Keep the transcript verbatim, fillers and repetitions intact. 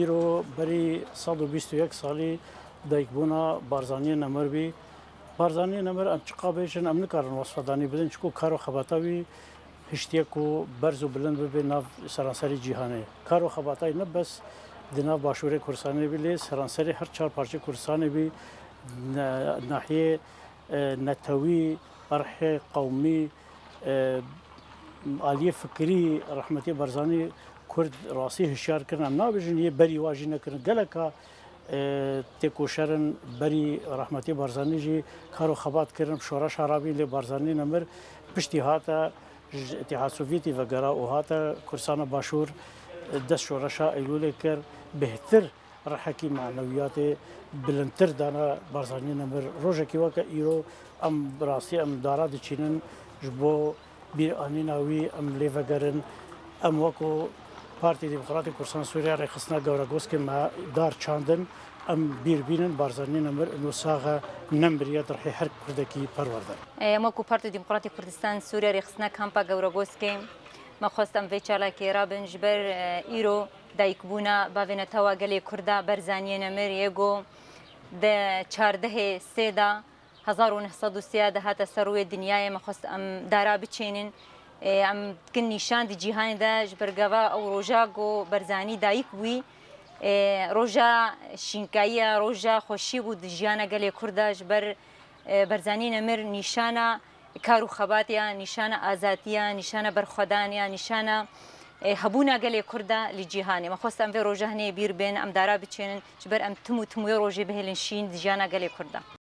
Îro berî sed û bîst û yek salî dayikbûna Barzaniyê Nemir bî. Barzaniyê Nemir em çiqa bêjin, em nikarin wesfa danî bidin, çiku kar û xebata wî hiştiye ku berz û bilind bibe nav seranserî cîhanê. Kar û xebata wî ne bes di nav Başûrê Kurdistanê bî, lê seranserî her çar parçeyê Kurdistanê bî, ne-, nahiyê, e, netewî, erhê qewmî, e, aliyê fikirî, rehmetî Barzanî Kurd rastî hişyar kirin. Em nabêjin yê berî wa jî nekirin. Geleka, e, têkoşerin berî rehmetî Barzanî jî kar û xebat kirin, şoreşa rabîn, lê Barzanî Nemir piştî hate ji Îtîhad Sovyetî vegera û hate Kurdistana Başûr, e, dest şoreşa Eylûlê kir. Bêhtir rihekî manewiyatê bilindtir dana Barzanî Nemir. Rojekî weke îro em bi rastî em dara diçînin ji bo bîranîna wî, em lê vegerin. Em wekû Partî Demokratîk Kurdistan Sûriya Rêxistina Gewregozkê me dar çandin. Em bîr bînin Barzanî Nemir ino sax e, nemiriye, di rihê her Kurdekî perwerde. Em wekû Partî Demokratîk Kurdistan Sûriya Rêxistina Kampa Gewregozkê me xwest em vê çalakê rabin ji ber, e, îro dayikbûna bavê netewa gelê Kurda Barzaniyê Nemir yê ku di çardehê sê de hezar û neh sed û sê de hate ser rûyê dinyayê, me xwest em dara biçênin. Ê, em dikin nîşan di cîhanê de ji ber gava ew roja ku Barzanî dayik bûyî, ê, roja şînkayî ye, roja xweşî bû di jiyana gelê Kurd de, ji ber, ê, Barzanî Nemir nîşana kar û xebatê ya, nîşana azatî ya, nîşana berxwedanê ya, nîşana, ê, hebûna gelê Kurd de li cîhanê. Me xwest em vê roja hinê bîr bên, em dara biçênin, ji ber em tim û tim wê rojê bihêlin şîn di jiyana gelê Kurd de.